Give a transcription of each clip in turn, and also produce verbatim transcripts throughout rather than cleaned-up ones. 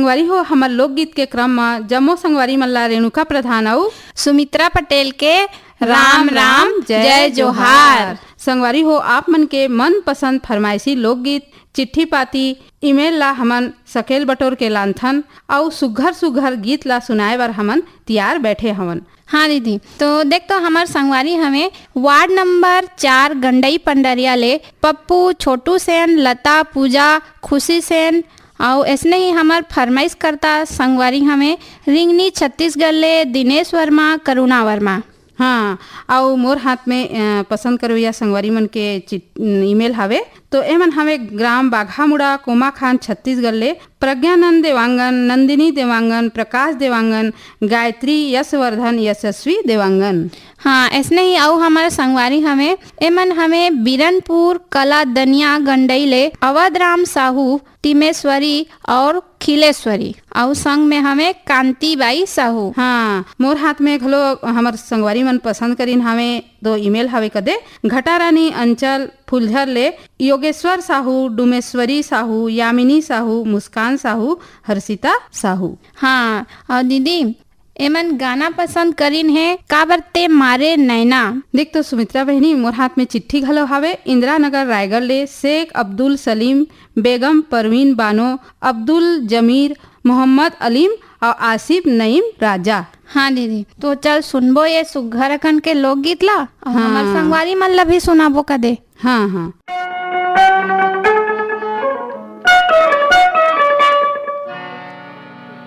संगवारी हो, हमर लोकगीत के क्रम म जम्मो संगवारी मन ला रेणुका प्रधान अउ सुमित्रा पटेल के राम राम, जय जोहार। संगवारी हो, आप मन के मनपसंद फरमाइशी लोकगीत, चिट्ठी पाती, ईमेल ला हमन सकेल बटोर के लानथन अउ सुघर सुघर गीत ला सुनाए बर हमन तियार बैठे हवन। हाँ दीदी, तो देख तो हमर संगवारी हवे वार्ड नंबर चार गंडई पंडरिया ले पप्पू, छोटू सेन, लता, पूजा, खुशी सेन अउ ऐसने ही हमर फरमाइश करता संगवारी हवे रिंगनी छत्तीसगढ़ ले दिनेश वर्मा, करुणा वर्मा। हाँ, अउ मोर हाथ में, अ, पसंद करवैया संगवारी मन के चिट-, ईमेल हवे। तो एमन हवे ग्राम बाघामुड़ा, कोमाखान, छत्तीसगढ़ ले प्रज्ञानंद देवांगन, नंदिनी देवांगन, प्रकाश देवांगन, गायत्री, यशवर्धन, यशस्वी देवांगन। हाँ, ऐसने ही अउ हमर संगवारी हवे, एमन हवे बीरनपुर, कला दनिया, गंडई ले अवध राम साहू, तिमेश्वरी और खिलेश्वरी, अउ संग में हवे कांतिबाई साहू। हाँ, मोर हाथ में घलो हमर संगवारी मन पसंद करिन हवे, दो ईमेल हवे कदे, घटारानी अंचल फुलझर ले योगेश्वर साहू, डुमेश्वरी साहू, यामिनी साहू, मुस्कान साहू, हर्षिता साहू। हाँ, और दीदी, एमन गाना पसंद करिन हे, काबर ते मारे नैना। देख तो सुमित्रा बहिनी, मोर हाथ में चिट्ठी घलो हावे, इंदिरा नगर रायगढ़ ले शेख अब्दुल सलीम, बेगम परवीन बानो, अब्दुल जमीर, मोहम्मद अलीम और आसिफ नईम राजा। हाँ दीदी, तो चल सुनबो ये सुग्घर अकन के लोकगीत ला, और हमर हाँ। संगवारी मन ला भी सुनाबो कदे। हाँ, हाँ।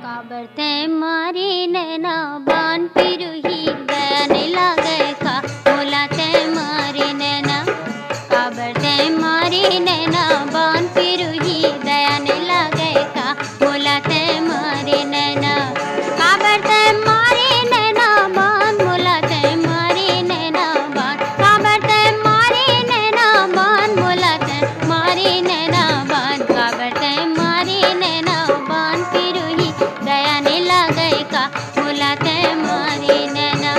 काबर तैं मारे नैना बान पिरुही दया नइ लागय का, मोला तैं मारे नैना। काबर तैं मारे नैना बान पिरुही दया नइ लागय का, मोला तैं मारे नैना। काबर तैं मारे नैना बान, मोला तैं मारे नैना बान। काबर तैं मारे नैना बान, मोला तैं मारे नैना बान। काबर तैं मारे नैना बान पिरुही दया नइ लागय का, मोला तैं मारे नैना।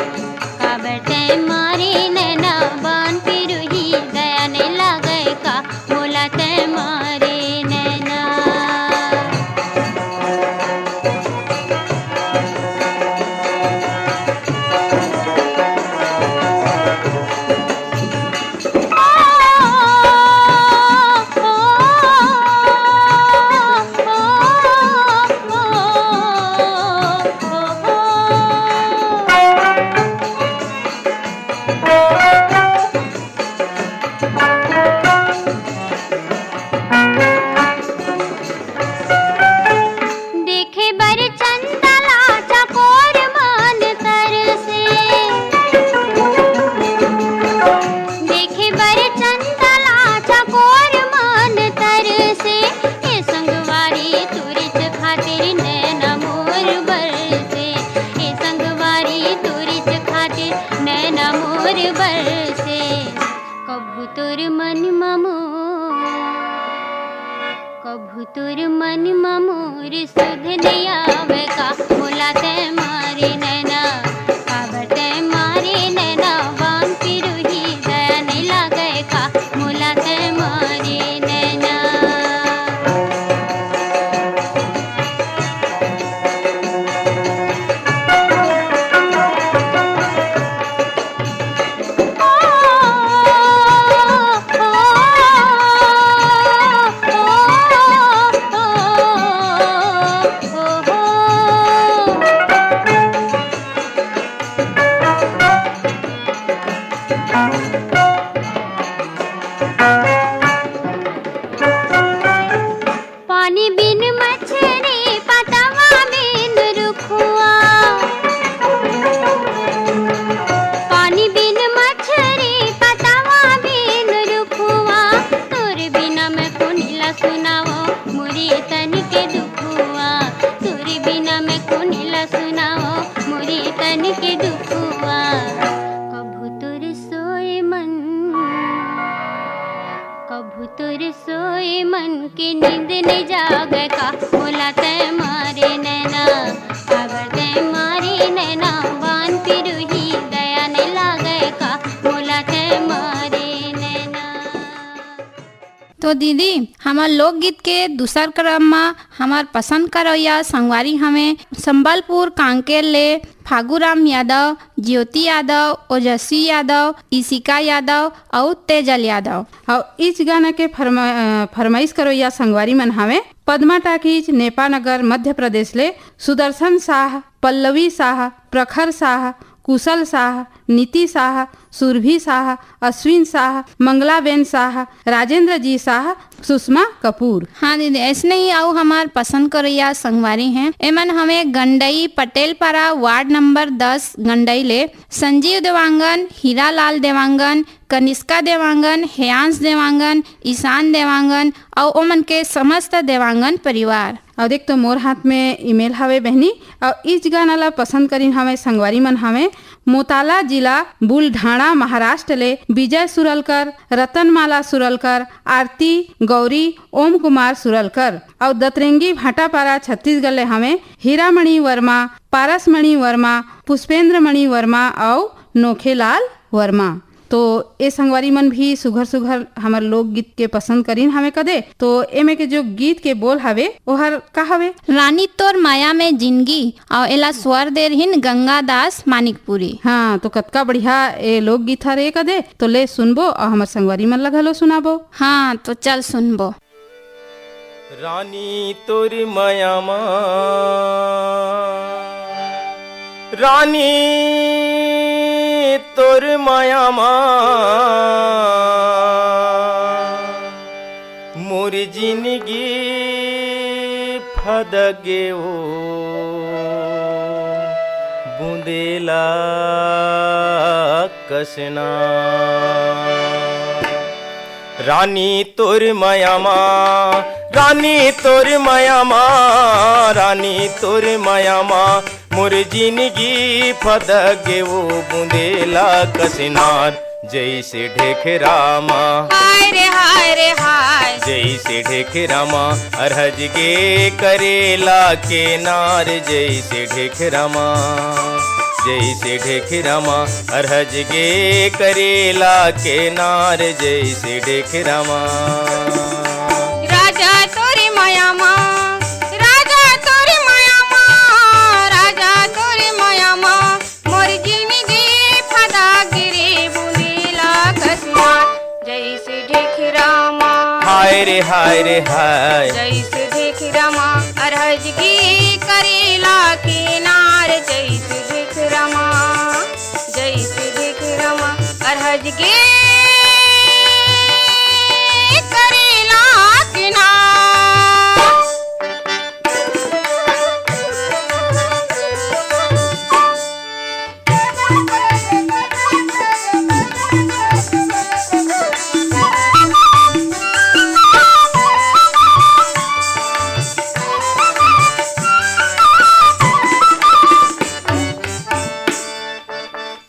काबर तैं मारे नैना बान पिरुही दया नइ लागय का, मोला तैं मारे नैना। देखे बर चंदा ला चकोर मन तरसे। देखे बर चंदा ला चकोर मन तरसे। ए संगवारी तुरिच खातिर नैना मोर बरसे। ए संगवारी तुरिच खातिर नैना मोर बरसे। कभू तोर मन म मोर, कभू तोर मन म मोर सुध नइ आवय का, मोला तैं मारे नैना। काबर तैं मारे नैना, बान पिरुही दया नइ लागय का, मोला तैं मारे नैना। तो दीदी, हमर लोकगीत के दूसर क्रम म हमर पसंद करोइया संगवारी हवे संबलपुर कांकेर ले फागुराम यादव, ज्योति यादव, ओजस्वी यादव, इशिका यादव अउ तेजल यादव। अउ इस गाना के फरमा-, अ, फरमाइश करोइया संगवारी मन हवे पद्मा टाकीज, नेपानगर, मध्य प्रदेश ले सुदर्शन शाह, पल्लवी शाह, प्रखर शाह, कुशल शाह, नीति शाह, सुरभि शाह, अश्विन शाह, मंगलाबेन शाह, राजेंद्र जी शाह, सुषमा कपूर। हाँ दीदी, ऐसने ही अउ हमार पसंद करोइया संगवारी हैं। एमन हमें गंडई पटेलपारा वार्ड नंबर दस गंडई ले संजीव देवांगन, हीरालाल देवांगन, कनिष्का देवांगन, हेयांश देवांगन, ईशान देवांगन अउ ओमन के समस्त देवांगन परिवार। अउ देख तो मोर हाथ में ईमेल हवे बहनी, अउ इस गाना ला पसंद करिन हवे संगवारी मन हवे मोताला जिला बुलढाणा महाराष्ट्र ले विजय सुरलकर, रतनमाला सुरलकर, आरती गौरी, ओम कुमार सुरलकर अउ दतरेंगी भाटापारा छत्तीसगढ़ ले हवे हीरामणि वर्मा, पारसमणि वर्मा, पुष्पेंद्र मणि वर्मा अउ नोखेलाल वर्मा। तो ए संगवारी मन भी सुघर सुघर हमर लोकगीत के पसंद करिन हवे कदे। तो एमे के जो गीत के बोल हवे ओहर का हवे? रानी तोर माया में जिंदगी, अउ एला स्वर दे रहिन गंगा दास मानिकपुरी। हाँ, तो कतका बढ़िया ए लोकगीत हरे कदे। तो ले सुनबो अउ हमर संगवारी मन ला घलो सुनाबो। हाँ, तो चल सुनबो। रानी तोर माया मा, रानी तोर माया मा, मोर जिनगी फदगे ओ बुंदेला कसना। रानी तोर माया मा, रानी तोर माया मा, रानी तोर माया मा, मोर जिनगी फदगे ओ बुंदेला कसनार। जैसे ढेखरा मा, हाय रे हाय रे हाय। जैसे ढेखरा मा अरहज गे करेला के नार, जैसे ढेखरा मा, जैसे ढेखरा मा अरहज गे करेला के नार, जैसे ढेखरा मा। राजा तोरे माया मा, राजा तोरे माया मा, राजा तोरे माया मा, मोर जिनगी फदा गिरे बुंदेला कसना। जैसे ढेखरा मा, हाय रे हाय रे हाय। जैसे ढेखरा मा अरहज गे करेला के नार, जैसे ढेखरा मा, जैसे ढेखरा मा अरहज गे करेला के नार।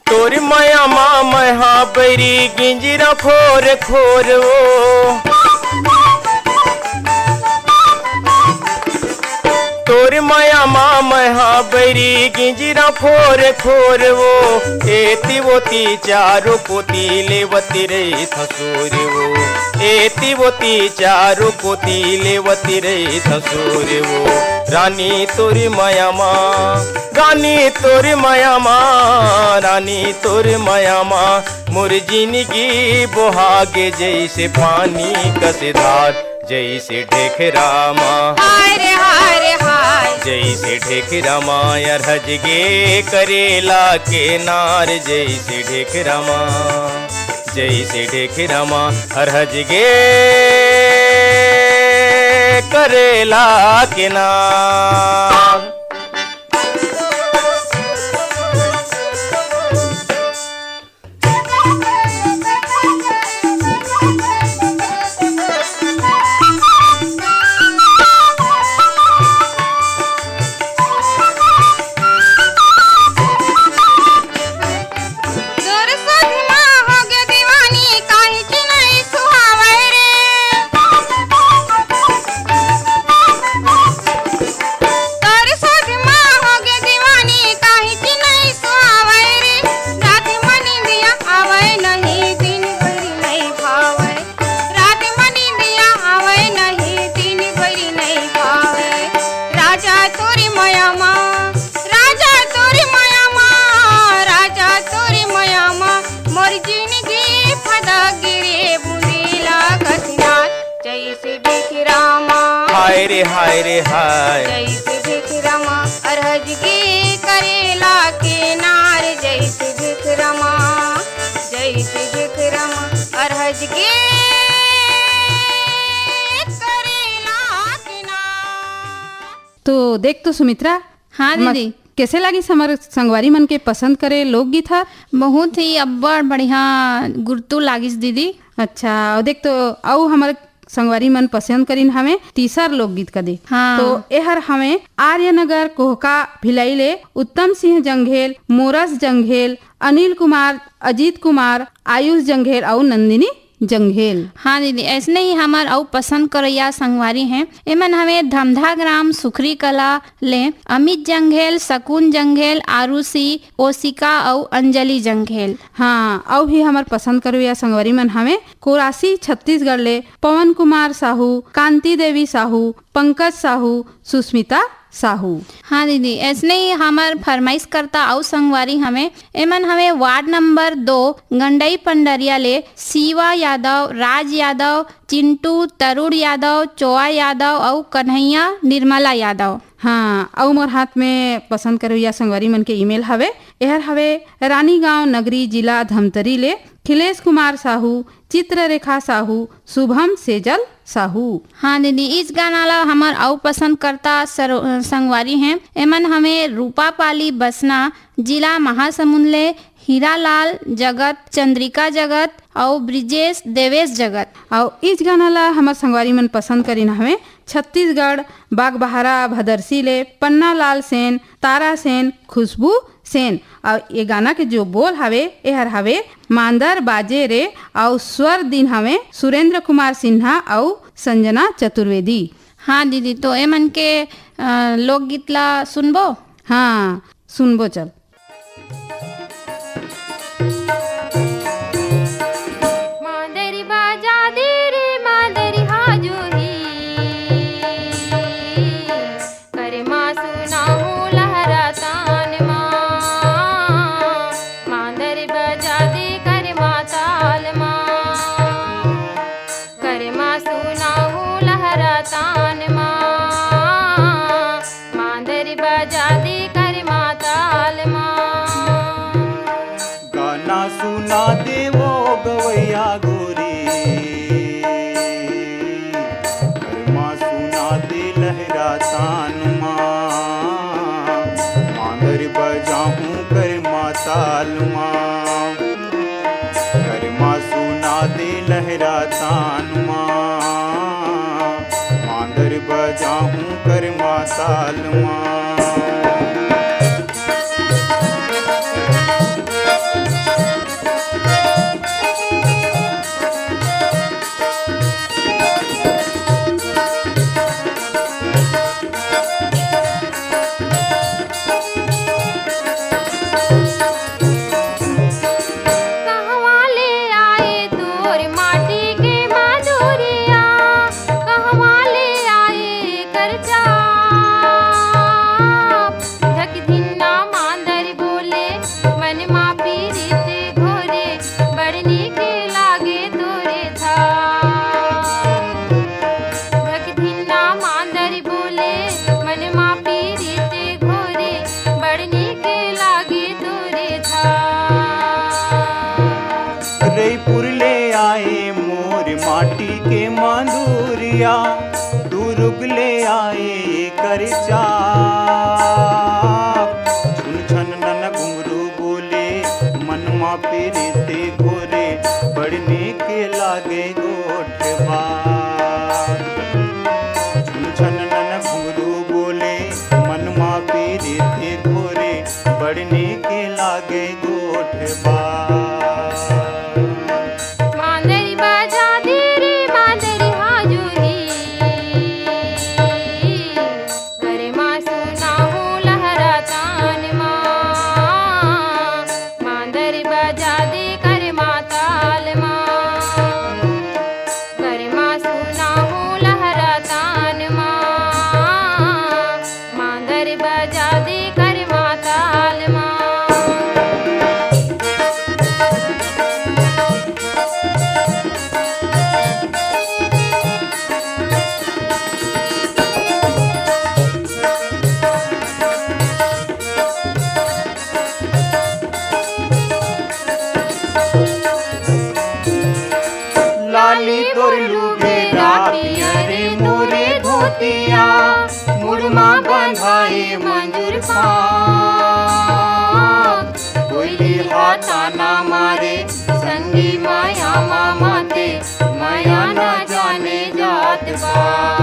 तोर माया मा मैं हा बैरी गिंजरा खोर खोर ओ। तोर माया मा मैं हा बैरी गिंजरा खोर खोर ओ। एती ओती चारों कोती लेवती रही थसूर ओ। एती ओती चारों कोती लेवती रही थसूर ओ। रानी तोर माया मा, रानी तोर माया मा, रानी तोर माया मा, मोर जिनगी बोहागे जैसे पानी कस धार, जैसे ढेखरा मा, हाय रे हाय रे हाय। जैसे ढेखरा मा अरहज गे करेला के नार, जैसे ढेखरा मा, जैसे ढेखरा मा अरहज गे करेला के नार। तोर सुध मा होगे दीवानी, काहे कि नइ सुहावय रे। तोर जिनगी फदक गिरे बुंदी ला कसिनार, जैसे बिखरामा। हाय रे, हाय रे, हाय। जैसे बिखरामा, अरहज के करेला के नार, जैसे बिखरामा, जैसे बिखरामा, अरहज के करेला के नार। तो देख तो सुमित्रा, हाँ हमर दीदी। कैसे लागिस हमर संगवारी मन के पसंद करे लोकगीत हर? बहुत ही अब्बड़ बढ़िया गुरतु लागिस दीदी। अच्छा, अउ देख तो अउ हमर संगवारी मन पसंद करिन हवे तीसर लोकगीत कदे। हाँ। तो एहर हवे आर्यनगर कोहका भिलाई ले उत्तम सिंह जंघेल, मोरस जंघेल, अनिल कुमार, अजीत कुमार, आयुष जंघेल अउ नंदिनी जंघेल। हाँ दीदी, ऐसने ही हमर अउ पसंद करइया संगवारी हैं। एमन हवे धमधा ग्राम सुखरी कला ले अमित जंघेल, शकुन जंघेल, आरुषि, ओसिका अउ अंजलि जंघेल। हाँ, अउ भी हमर पसंद करइया संगवारी मन हवे कोरासी छत्तीसगढ़ ले पवन कुमार साहू, कांति देवी साहू, पंकज साहू, सुस्मिता साहू। हाँ दीदी, ऐसने ही हमर फरमाइश करता अउ संगवारी हवे, एमन हवे वार्ड नंबर दो गंडई पंडरिया ले शिवा यादव, राज यादव, चिंटू, तरुण यादव, चोआ यादव अउ कन्हैया निर्मला यादव। हाँ, अउ मोर हाथ में पसंद करइया संगवारी मन के ईमेल हवे। एहर हवे रानीगांव नगरी, जिला धमतरी ले खिलेश कुमार साहू, चित्ररेखा साहू, शुभम सेजल साहू। हाँ दीदी, इस गाना ला हमर अउ पसंद करता सर-, संगवारी हैं। एमन हवे रूपापाली बसना, जिला महासमुंद ले हीरालाल जगत, चंद्रिका जगत अउ ब्रिजेश देवेश जगत। अउ इस गाना ला हमर संगवारी मन पसंद करिन हवे छत्तीसगढ़ बागबहारा भदरसी ले पन्नालाल सेन, तारा सेन, खुशबू सेन। अउ ये गाना के जो बोल हवे, एहर हवे मांदर बाजे रे, अउ स्वर दिन हवे सुरेंद्र कुमार सिन्हा अउ संजना चतुर्वेदी। हाँ दीदी, तो एमन के, अ, लोकगीत ला सुनबो? हाँ, सुनबो चल। मांदरी बाजा दे रे, मांदरी हाजो ही। करमा सुनाहूँ लहरा तान मा। मांदर बजा दे करमा ताल मा। करमा सुनाहूँ लहरा तान मा। मांदर बजा दे करमा ताल मा। गाना सुना दे वो गवैया गोरी, करमा सुना दे लहरा तान मा। मांदर बजाहूँ करमा ताल मा, करमा सुना दे लहरा तान मा। मांदर बजाहूँ करमा ताल मा। कहवाँ ले आए तोर माटी के माधुरिया, कहवाँ ले आए कर चाप। झक धिन्ना मांदर बोले, मन मा पीरित घोरे, बड़ नीक लागे तोरे धाम। झक धिन्ना मांदर बोले, मन मा पीरित घोरे, बड़ नीक लागे तोरे धाम। रईपुर ले आए मोर माटी के मांदुरिया, दुरुग ले आए कर चाप। छुन छन नन घुंघरू बोले, मन मा पीरित घोरे, बड़ नीक लागे गोठ बात। छुन छन नन घुंघरू बोले, मन मा पीरित घोरे, बड़ नीक लागे गोठ बात। मांदरी बजा दे रे, मांदरी हाजुरी। करमा सुनाहूँ लहरा तान मा, मांदर बजा दे करमा ताल मा। करमा सुनाहूँ लहरा तान मा, मांदर बजा दे करमा ताल मा। तिया मुड़मा बंधाए मंजूर पान। कोइली हा ताना मारे, संगी माया मामा ते, माया ना जाने जात बा।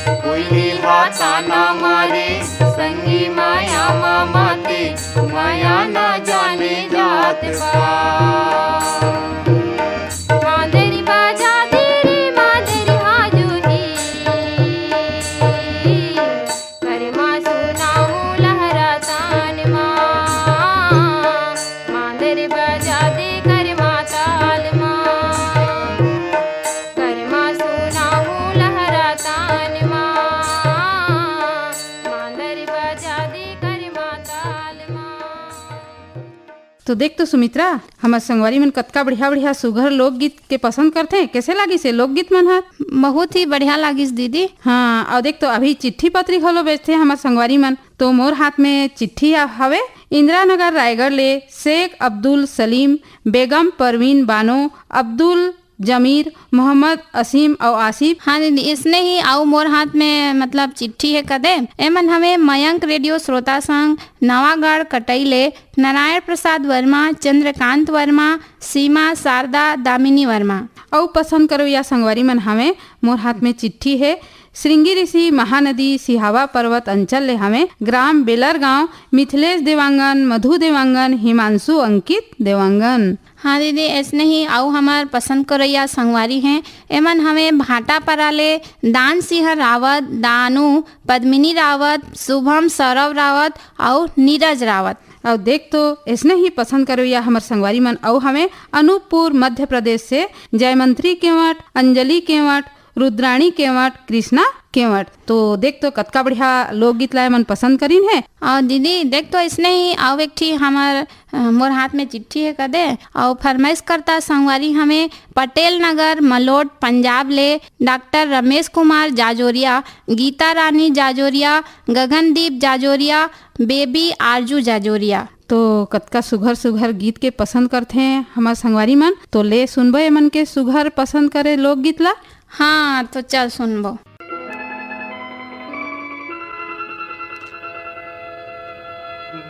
कोइली हा ताना मारे, संगी माया मामा ते, माया ना जाने जात बा। मांदरी बजा दे रे, मांदरी हाजू दी। करमा सुनाहूँ लहरा तान मा। मांदरी बजा दे करमा ताल मा। करमा सुनाहूँ लहरा तान मा। मांदरी बजा दे करमा ताल मा। तो देख तो सुमित्रा, हमर संगवारी मन कतका बढ़िया-बढ़िया सुघर लोकगीत के पसंद करथे। कैसे लागिस ये लोकगीत मन ह? बहुत ही बढ़िया लागिस दीदी। हाँ, अउ देख तो अभी चिट्ठी पत्री घलो बेचथे हमर संगवारी मन। तो मोर हाथ में चिट्ठी ह-, हवे इंदिरा नगर रायगढ़ ले शेख अब्दुल सलीम, बेगम परवीन बानो, अब्दुल जमीर, मोहम्मद असीम अउ आसिफ। हाँ दीदी, इसने ही अउ मोर हाथ में मतलब चिट्ठी हे कदे। एमन हवे मयंक रेडियो श्रोता संघ नवागढ़ कटई ले नारायण प्रसाद वर्मा, चंद्रकांत वर्मा, सीमा, शारदा, दामिनी वर्मा। अउ पसंद करो या संगवारी मन हवे मोर हाथ में चिट्ठी हे श्रृंगी ऋषि महानदी सिहावा पर्वत अंचल ले हवे ग्राम बेलर गांव मिथिलेश देवांगन, मधु देवांगन, हिमांशु अंकित देवांगन। हाँ दीदी, ऐसने ही अउ हमर पसंद करइया संगवारी हैं। एमन हवे भाटापारा ले दान सिंह रावत, दानू, पद्मिनी रावत, शुभम, सौरभ रावत अउ नीरज रावत। अउ देख तो ऐसने ही पसंद करइया हमर संगवारी मन अउ हवे अनूपपुर मध्य प्रदेश से जयमंत्री केवट, अंजलि केवट, रुद्राणी केवट, कृष्णा केवट। तो देख तो कतका बढ़िया लोकगीत ला एमन पसंद करिन हे। अउ दीदी देख तो ऐसने ही अउ एक ठी हमर, अ, मोर हाथ में चिट्ठी हे कदे अउ फरमाइश करता संगवारी हमें पटेल नगर मलोट पंजाब ले डॉक्टर रमेश कुमार जाजोरिया, गीता रानी जाजोरिया, गगनदीप जाजोरिया, बेबी आरजू जाजोरिया। तो कतका सुघर सुघर गीत के पसंद करथे हमर संगवारी मन। तो ले सुनबो एमन के सुघर पसंद करे लोकगीत ला। हाँ, तो चल सुनबो।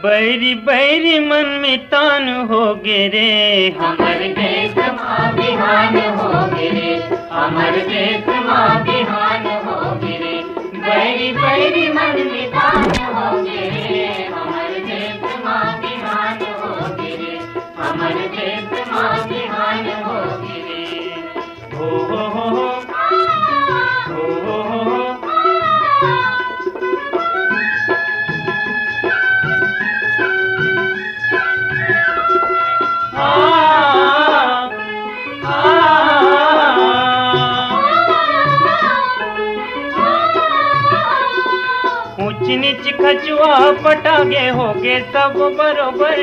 बैरी बैरी मन मितान होगे रे, हमर देश मा बिहान होगे रे, हमर देश मा बिहान होगे रे। बैरी बैरी मन मितान होगे रे, हमर देश मा बिहान होगे रे, हमर देश मा बिहान होगे रे। हो, हो, हो, हो। हो, हो, हो, हो। आ, आ, आ। ऊंच नीच खचुआ पटागे होगे सब बरोबर।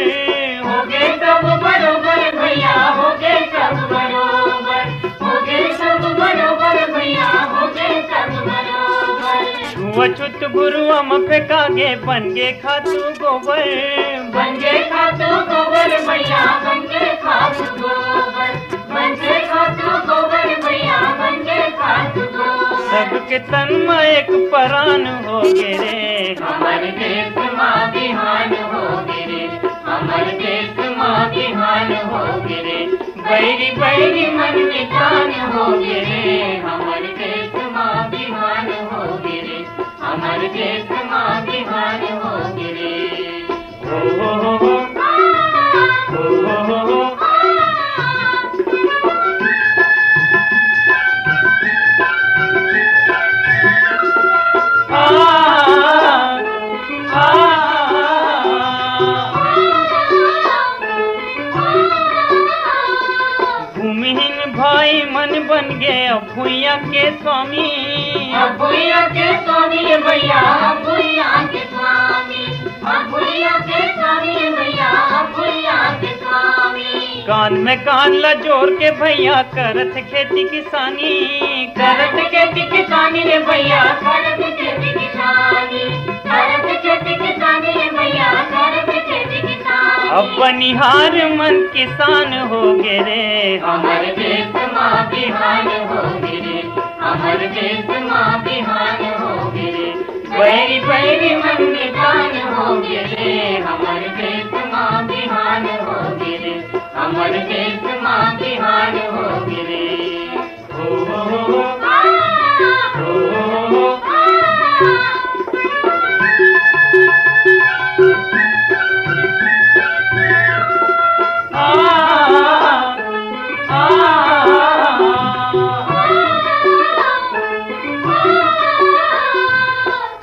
होगे सब बरोबर भैया, होगे सब बरोबर। होगे सब बरोबर भैया, होगे सब बरोबर। छुआछूत गुरुआ म फेंकागे, बन गे खातू गोबर। बन गे खातू गोबर भैया, बन गे खातू गोबर। बन गे खातू गोबर भैया, बन गे खातू गोबर। सबके तन म एक परान होगे रे। हमर देश मा बिहान होगे रे, हमर देश मा बिहान होगे रे। बैरी बैरी मन मितान होगे रे, हमर देश मा बिहान होगे रे, हमर देश मा बिहान होगे रे। हो, हो, हो, हो। हो, हो, हो, हो। आ, आ, आ। भूमिहीन भाई मन बन गे अब भुइयां के स्वामी। अब भुइयां के स्वामी भैया, अब भुइयां के स्वामी। अब भुइयां के स्वामी भैया, अब भुइयां के स्वामी। कान में कान ला जोर के भैया, करत खेती किसानी। करत खेती किसानी रे भैया, करत खेती किसानी। करत खेती किसानी रे भैया, करत खेती किसानी। अब बनिहार मन किसान होगे रे, हमर देश मा बिहान होगे रे, हमर देश मा बिहान होगे रे। बैरी बैरी मन निशान होगे रे, हमर देश मा बिहान होगे रे, हमर देश मा बिहान होगे रे।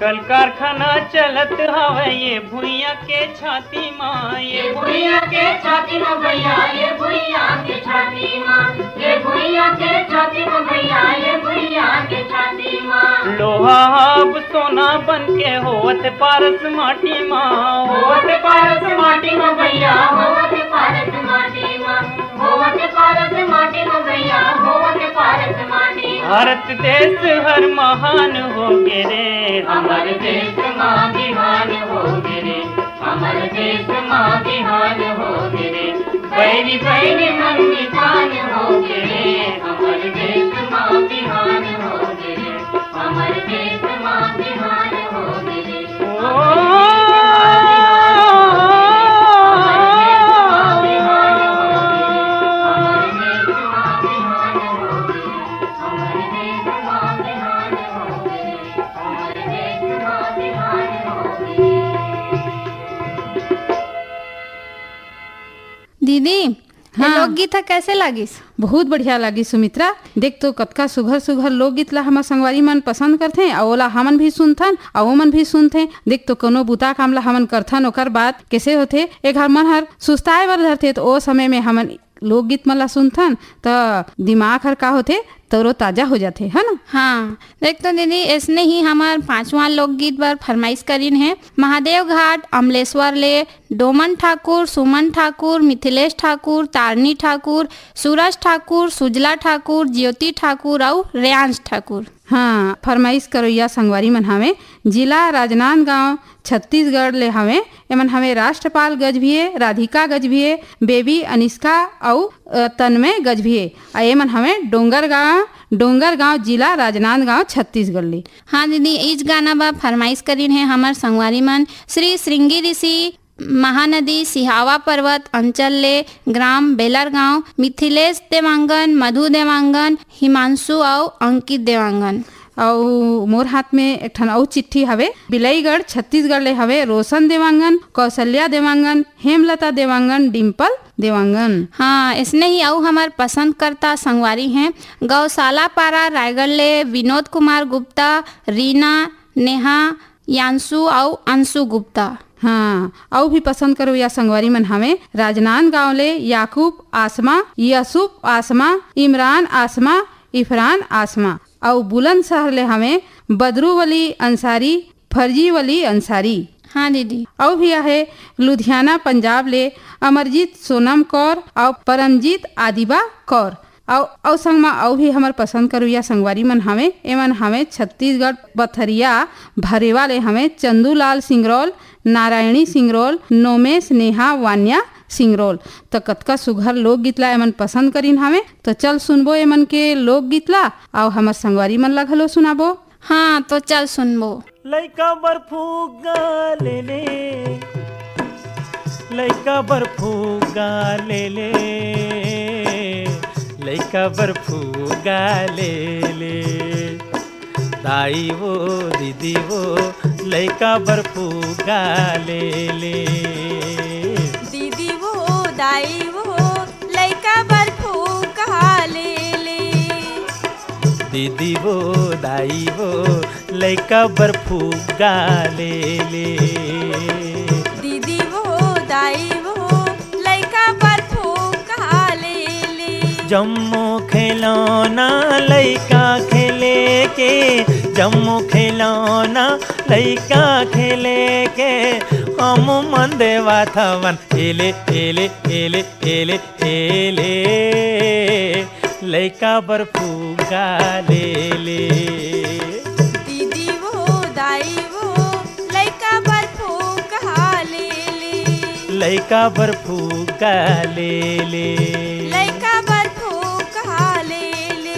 कल कारखाना चलत हवय ये भुइयां के छाती मा, ये भुइयां के छाती मा भैया, ये भुइयां के छाती मा, ये भुइयां के छाती मा भैया, ये भुइयां के छाती मा। लोहा अब सोना बन के होवत पारस माटी मा, होवत पारस माटी मा भैया, होवत पारस माटी मा, होवत पारस माटी मा भैया, होवत पारस माटी मा। भारत देश हर महान होगे रे, हमर देश मा बिहान होगे रे, हमर देश मा बिहान होगे रे। बैरी बैरी मन निशान होगे रे, हमर देश मा बिहान होगे रे, हमर देश मा बिहान होगे रे। ओ, दीदी, ये हाँ। लोकगीत ह कैसे लागिस? बहुत बढ़िया लागिस सुमित्रा। देख तो कतका सुघर सुघर लोकगीत ला हमर संगवारी मन पसंद करथे, अउ ओला हमन भी सुनथन अउ ओमन भी सुनथे। देख तो कोनो बुता काम ला हमन करथन, ओकर बाद कैसे होथे, एक घर मन हर सुस्ताए बर धरथे, तो ओ समय में हमन लोकगीत मन ला सुनथन, त दिमाग हर का होथे, तरोताजा हो जाथे, है ना? हाँ, देख तो दीदी, ऐसने ही हमार पांचवा लोकगीत बर फरमाइश करिन है। महादेव घाट अमलेश्वर ले डोमन ठाकुर, सुमन ठाकुर, मिथिलेश ठाकुर, तारनी ठाकुर, सूरज ठाकुर, सुजला ठाकुर, ज्योति ठाकुर अउ रेयांश ठाकुर। हाँ, फरमाइश करोइया संगवारी मन हवे, जिला राजनांदगांव, छत्तीसगढ़ ले हवे। एमन हवे राष्ट्रपाल गजभिये, राधिका गजभिये, बेबी अनिष्का अउ, अ, तन्मय गजभिये। अ एमन हवे डोंगरगांव, डोंगरगांव जिला, राजनांदगांव, छत्तीसगढ़ ले। हाँ दीदी, इच गाना बा फरमाइश करिन है हमर संगवारी मन श्री श्रृंगी ऋषि, महानदी सिहावा पर्वत अंचल ले, ग्राम बेलरगांव, मिथिलेश देवांगन, मधु देवांगन, हिमांशु अउ अंकित देवांगन। अउ मोर हाथ में एक ठन अउ चिट्ठी हवे, बिलईगढ़, छत्तीसगढ़ ले हवे, रोशन देवांगन, कौशल्या देवांगन, हेमलता देवांगन, डिम्पल देवांगन। हाँ, इसने ही अउ हमर पसंद करता संगवारी हैं, गौशाला पारा, रायगढ़ ले विनोद कुमार गुप्ता, रीना, नेहा, यांशु अउ अंशु गुप्ता। हाँ, अउ भी पसंद करोइया संगवारी मन हवे, राजनांदगांव ले याकूब आसमा, यसूफ आसमा, इमरान आसमा, इफरान आसमा, अउ बुलंदशहर ले हवे बदरू वली अंसारी, फर्जी वली अंसारी। हाँ दीदी। अउ भी आहे लुधियाना पंजाब ले अमरजीत सोनम कौर अउ परमजीत आदिबा कौर। अउ, अउ संग म अउ भी हमर पसंद करोइया संगवारी मन हवे, एमन हवे छत्तीसगढ़ बथरिया भरेवा ले हवे चंदूलाल सिंगरौल, नारायणी सिंगरौल, नोमेश, नेहा, वान्या सिंगरौल। त कतका सुघर लोकगीत ला एमन पसंद करिन हवे। त चल सुनबो एमन के लोकगीत ला, अउ हमर संगवारी मन ला घलो सुनाबो। हाँ, तो चल सुनबो। लइका बर फुग्गा ले ले, लइका बर फुग्गा ले ले, लइका बर फुग्गा ले ले। दाई वो, दीदी वो, लइका बर फुग्गा ले ले। दीदी वो, दाई वो, लइका बर फुग्गा ले ले। दीदी वो, दाई वो, लइका बर फुग्गा ले ले। दीदी वो, दाई वो, लइका बर फुग्गा ले ले। जम्मो खिलौना लइका खेले के, जम्मो खिलौना लइका खेले के, हम मन देवाथवन एले, एले, एले, एले, एले, लइका बर फुग्गा ले ले। दीदी वो, दाई वो, लइका बर फुग्गा ले ले। लइका बर फुग्गा ले ले। लइका बर फुग्गा ले ले।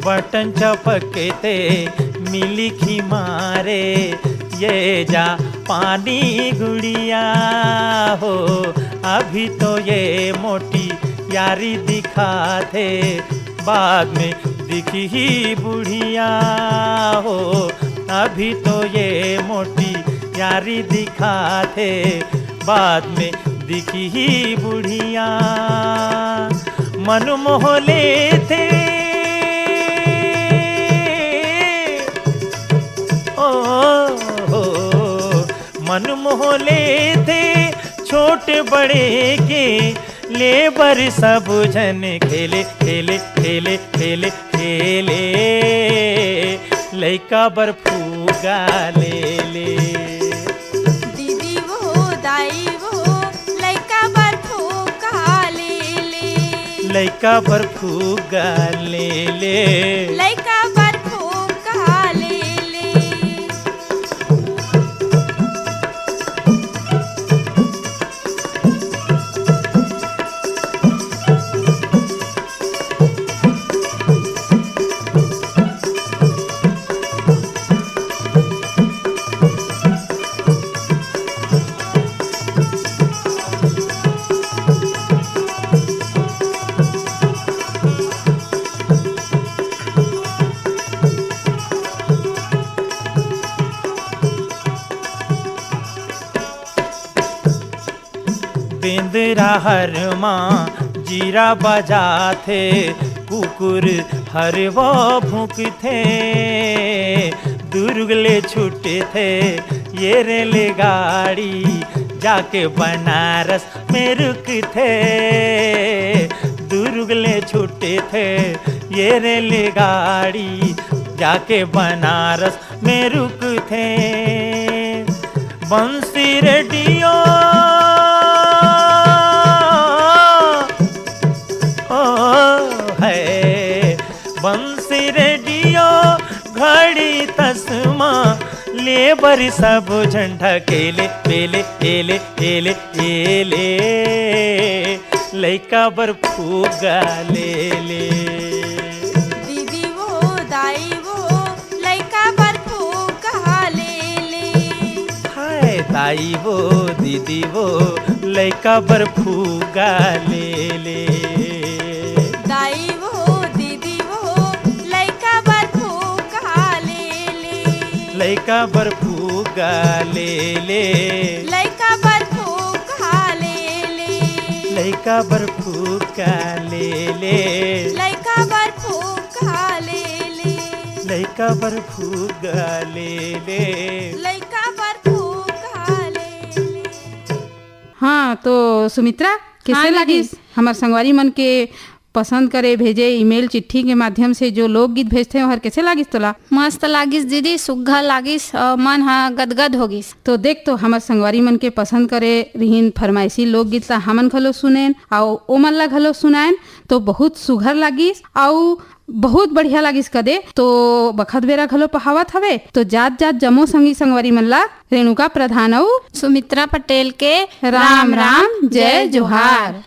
बटन चपकते मिली खी मारे, ये जा पानी गुड़िया हो। अभी तो ये मोटी यारी दिखाथे, बाद में दिखही बुढ़िया हो। अभी तो ये मोटी यारी दिखाथे, बाद में दिखही बुढ़िया। मन मोह लेथे, ओ हो, मन मोह लेथे छोट बड़े के, ले बर सब झन खेले, खेले, खेले, खेले, खेले। लइका बर फुग्गा ले ले। दीदी वो, दाई वो, लइका बर फुग्गा ले ले। लइका बर फुग्गा ले ले। लइका बर फुग्गा ले ले। बेंदरा हर मा जीरा बजाथे, कुकुर हर वो भूंकथे। दुर्ग ले छूटथे ये रेलगाड़ी, जाके बनारस में रुकथे। दुर्ग ले छूटथे ये रेलगाड़ी, जाके बनारस में रुकथे। बंसी रेडियो, ओ है, बंसी रेडियो, घड़ी तसमा, ले बर सब झन ढकेले, एले, एले, एले, एले। लइका बर फुग्गा ले ले। दीदी वो, दाई वो, लइका बर फुग्गा ले ले। हाय दाई वो, दीदी वो, लइका बर फुग्गा ले ले। दाई वो, दीदी वो, लइका बर फुग्गा ले ले। लइका बर फुग्गा ले ले। लइका बर फुग्गा ले ले। लइका बर फुग्गा ले ले। लइका बर फुग्गा ले ले। लइका बर फुग्गा ले ले। लइका बर फुग्गा ले ले। हाँ, तो सुमित्रा, कैसे हाँ, दीदी। लागिस हमर संगवारी मन के पसंद करे भेजे ईमेल चिट्ठी के माध्यम से जो लोकगीत भेजथे, ओहर कैसे लागिस तोला? मस्त लागिस दीदी, सुग्घर लागिस, अ, मन ह गदगद हो गिस। तो देख तो, हमर संगवारी मन के पसंद करे रिहिन फरमाइशी लोकगीत ला हमन घलो सुनेन, अउ ओमन ला घलो सुनाएन, तो बहुत सुघर लागिस, अउ बहुत बढ़िया लागिस कदे। तो बखत बेरा घलो पहावत हवे, तो जात जात जम्मो संगी संगवारी मन ला रेणुका प्रधान अउ सुमित्रा पटेल के राम राम, जय जोहार।